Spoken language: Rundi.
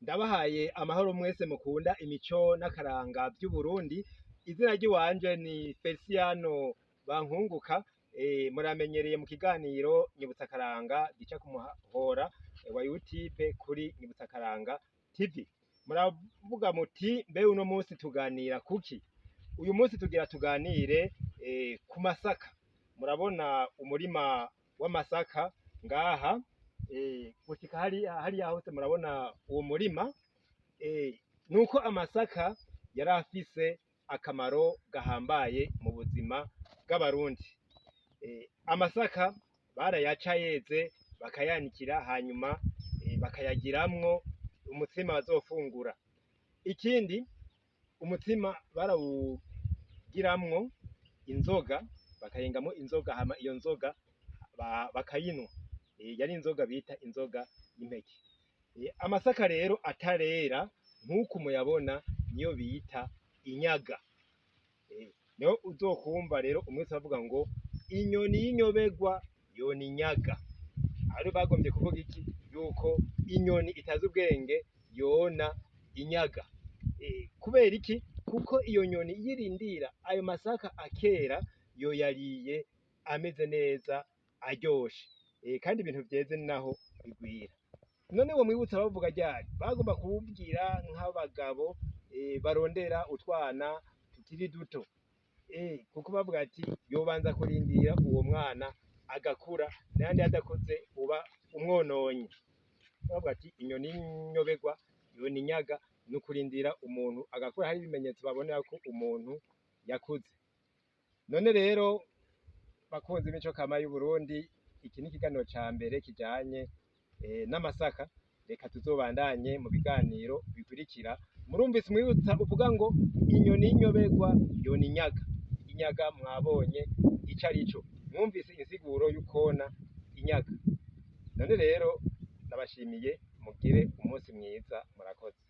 Ndabahaye amahoro mwese mukunda imico n'akaranga vy'Uburundi. Izina ry'iwanje ni Feliciano Bankunguka. Muramenyereye mu kiganiro Nyibutsa Akaranga gica ku muhora wa YouTube kuri Nyibutsa Akaranga TV. Muravuga muti mbe uno munsi tuganira kuki? Uyu munsi tugira tuganire ku masaka. Murabona umurima w'amasaka ngaha, gushika hariya hose murabona uwo murima. Nuko amasaka yari afise akamaro gahambaye mu buzima bw'Abarundi. Amasaka barayaca yeze, bakayanikira, hanyuma bakayagiramwo umutsima bazofungura. Ikindi, umutsima barawugiramwo inzoga, bakayengamwo inzoga, hama iyo nzoga bakayinwa. Yari inzoga bita inzoga y'impeke. Amasaka rero atarera nk'uku muyabona niyo bita inyaga. Niho uzokumva rero umwese bavuga ngo inyoni y'inyoberwa yona inyaga. Aho rero bagomvye kuvuga iki? Yuko inyoni itazi ubwenge yona inyaga. Kubera iki? Kuko iyo nyoni iyo irindira ayo masaka akera, yoyariye ameze neza aryoshe. Kandi ibintu vyeze ni naho bigwira. None uwo mwibutsa bavuga ryari? Bagomba kuwubwira nk'abagabo barondera utwana tukiri duto. Kuko bavuga ati yobanza kurindira uwo mwana agakura, n'ayandi adakuze uba umwononye. Bavuga ati inyoni y'inyoberwa yona inyaga, ni ukurindira umuntu agakura, hari ibimenyetso babonera ko umuntu yakuze. None rero bakunzi b'imico kama y'Uburundi, iki ni ikiganiro ca mbere kijanye n'amasaka. Reka tuzobandanye mu biganiro bikurikira. Murumvise umwibutsa uvuga ngo inyoni y'inyoberwa yona inyaga. Inyaga mwabonye ico arico, mwumvise insiguro y'ukona inyaga. None rero ndabashimiye, mugire umunsi mwiza, murakoze.